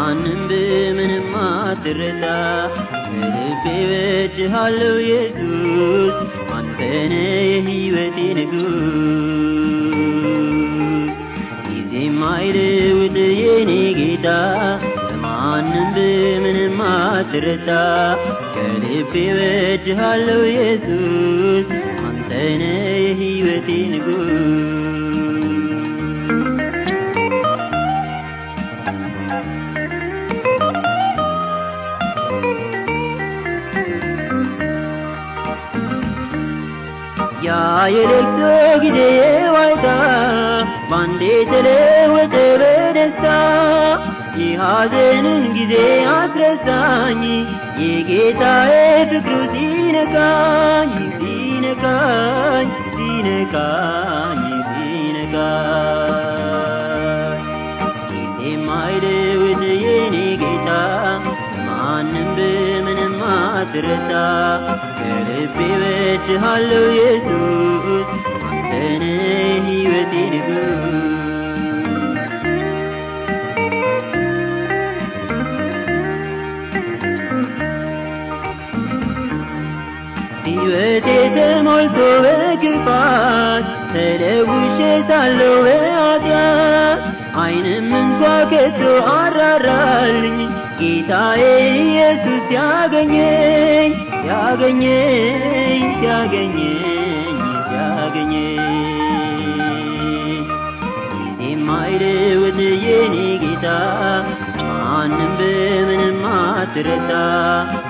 በማንም በምንም አትረታ ከልቤ እወድሃለሁ ኢየሱስ አንተ ነህ የሕይወቴ ንጉሥ ጊዜ የማይለውጥ የኔ ጌታ በማንም በምንም አትረታ ከልቤ እወድሃለሁ ኢየሱስ አንተ ነህ የሕይወቴ ንጉሥ ያ የለቅሶ ጊዜ ዋይታ ባንዴ ተለወጠ በደስታ የሐዘንን ጊዜ አስረሳኝ የጌታዬ ፍቅሩ ሲነካኝ ሲነካኝ ሲነካኝ ሲነካኝ ጊዜ የማይለውጥ የኔ ጌታ ማንም በምንም አትረታ ከልቤ እወድሃለሁ ኢየሱስ አንተ ነህ የሕይወቴ ንጉሥ ሕይወቴ ተሞልቶ በክፋት ተለውሼ ሳለሁ በኃጢአት ዓይንም እንኳ ከቶ አራራልኝ ጌታዬ ኢየሱስ ሲያገኘኝ ሲያገኘኝ ሲያገኘኝ ሲያገኘኝ ጊዜ የማይለውጥ የኔ ጌታ ማንም በምንም አትረታ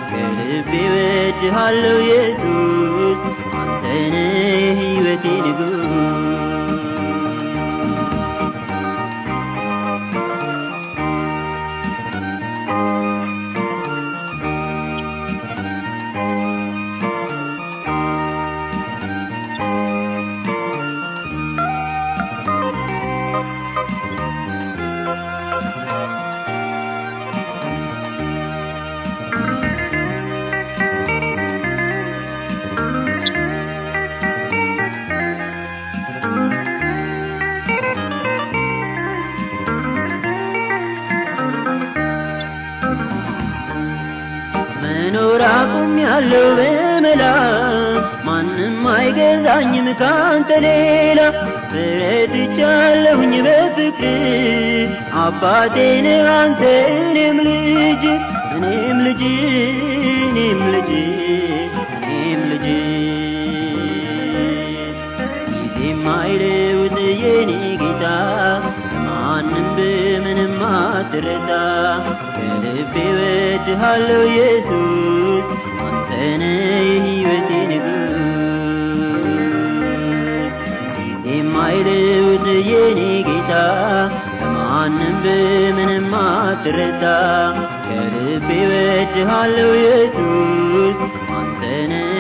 ከልቤ እወድሃለሁ ኢየሱስ አንተ ነህ የሕይወቴ ንጉሥ መኖር አቁሜያለሁ በመላ ማንም አይገዛኝም ካንተ ሌላ ተረድቻለሁኝ በፍቅር አባቴ ነህ አንተ እኔም ልጅ እኔም ልጅ እኔም ልጅ እኔም ልጅ ጊዜ የማይለውጥ የኔ ጌታ ማንም በምንም አትረታ ከልቤ እወድሃለሁ ኢየሱስ አንተ ነህ የሕይወቴ ንጉሥ ጊዜ የማይለውጥ የኔ ጌታ በማንም በምንም አትረታ ከልቤ እወድሃለሁ ኢየሱስ አንተ ነህ